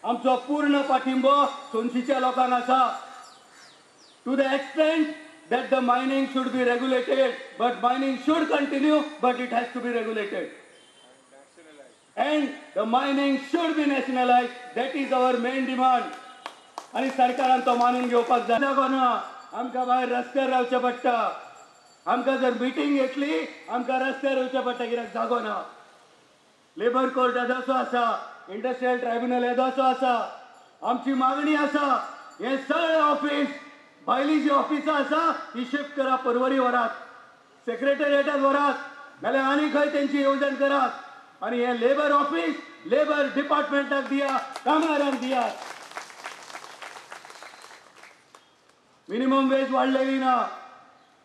आमचो पूर्ण पाठिंबो सोनशीच्या लोकांक आसा. To the extent that the mining should be regulated, but mining should continue, but it has to be regulated and the mining should be nationalised. That is our main demand. आनी सरकारान तो मानून घेवपाक जाय. ना आमकां भायर रस्त्यार रावचें पडटा. आमकां जर मिटींग घेतली आमकां रस्त्यार येवचें पडटा, कित्याक जागो ना. लेबर कोर्ट येदोसो आसा, इंडस्ट्रियल ट्रायब्युनल येदोसो आसा. आमची मागणी आसा हें सगळें ऑफिस, भायली जी ऑफिसां आसा ती शिफ्ट करा, परवरी व्हरात, सेक्रेटेरिएटात व्हरात, नाल्यार आनी खंय तेंची येवजण करात. आनी हें लेबर ऑफिस लेबर डिपार्टमेंटाक दिया, कामगारांक दियात. मिनिमम वेज वाडलेली ना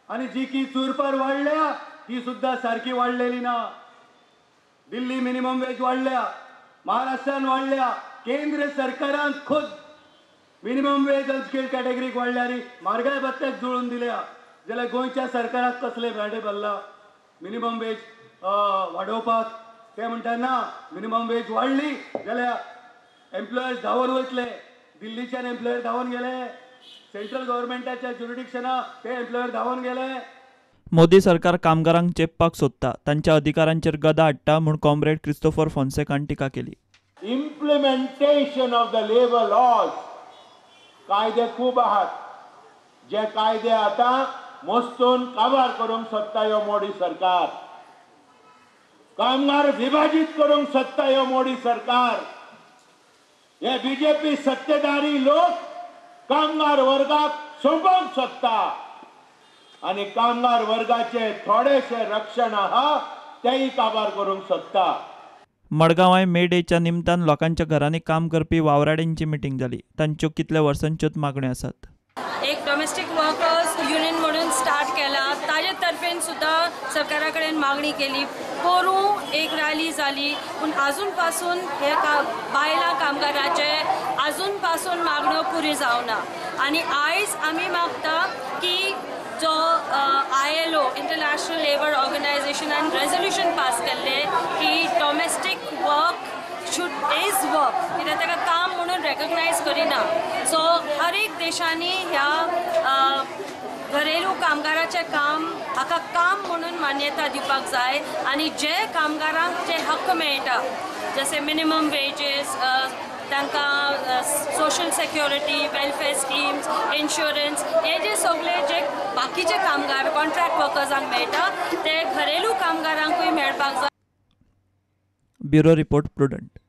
आनी जी की चुरपार वाडल्या ती सुद्दां सारकी वाडलेली ना. दिल्ली मिनिमम वेज वाडल्या, महाराष्ट्रान वाडल्या, केंद्र सरकारान खुद मिनिमम वेज अनस्किल्ड कॅटेगरीक वाडल्या आनी म्हारगाय भत्त्याक जुळून दिल्या. जाल्यार गोंयच्या सरकाराक कसले भेंडे भरला मिनिमम वेज वाडोवपाक? ते म्हणटा ना, मिनिमम वेज वाडली जाल्यार एम्प्लॉयर्स धांवन वयतले. दिल्लीच्यान एम्प्लॉयर धांवन गेले, सेंट्रल गव्हर्मेंटाच्या ज्युरिडिक्शना ते एम्प्लॉयर धांवन गेले. मोदी सरकार कामगारांक चेपपाक सोदता, तांच्या अधिकारांचेर गदा हाडटा म्हूण कॉम्रेड क्रिस्तोफर फोन्सेकान टिका केली. Implementation of the labour laws, कायदे खूब आहात, जे कायदे आतां मोस्तून काबार करूंक सोदता ह्यो मोदी सरकार, कामगार विभाजीत करूंक सोदता ह्यो मोदी सरकार. हे बीजेपी सत्तेदारी लोक कामगार वर्गाक सोंपोवंक सोदता आनी कामगार वर्गाचे थोडेशे रक्षण आहा तेय काबार करूंक सोदता. मडगांवाय मे डेच्या निमतान लोकांच्या घरांनी काम करपी वावराड्यांची मिटींग जाली. तांच्यो कितल्या वर्सांच्योच मागण्यो आसात. एक डोमेस्टीक वर्कर्स युनियन म्हणून स्टार्ट केला, ताजे तर्फेन सुद्दां सरकारा कडेन मागणी केली. पोरूं एक रॅली जाली, पूण आजून पासून हे बायलां कामगाराचे आजून पासून मागण्यो पुरी जावना. आनी आयज आमी मागता की जो ILO international labour ऑर्गनायझेशनान रेजोल्युशन पास केल्लें की domestic work should is work, कित्याक ताका काम म्हणून रेकग्नायज करिना. सो हर एक देशांनी ह्या घरेलू कामगाराचें काम हाका काम म्हणून मान्यता दिवपाक जाय आनी जे कामगारांक जे हक्क मेळटा जशे मिनिमम वेजेस, तांकां social security, welfare schemes, insurance, हे जे सगळे जे बाकीचे कामगार कॉन्ट्रॅक्ट वर्कर्सांक मेळटा ते घरेलू कामगारांकूय मेळपाक जाय. Bureau report, Prudent.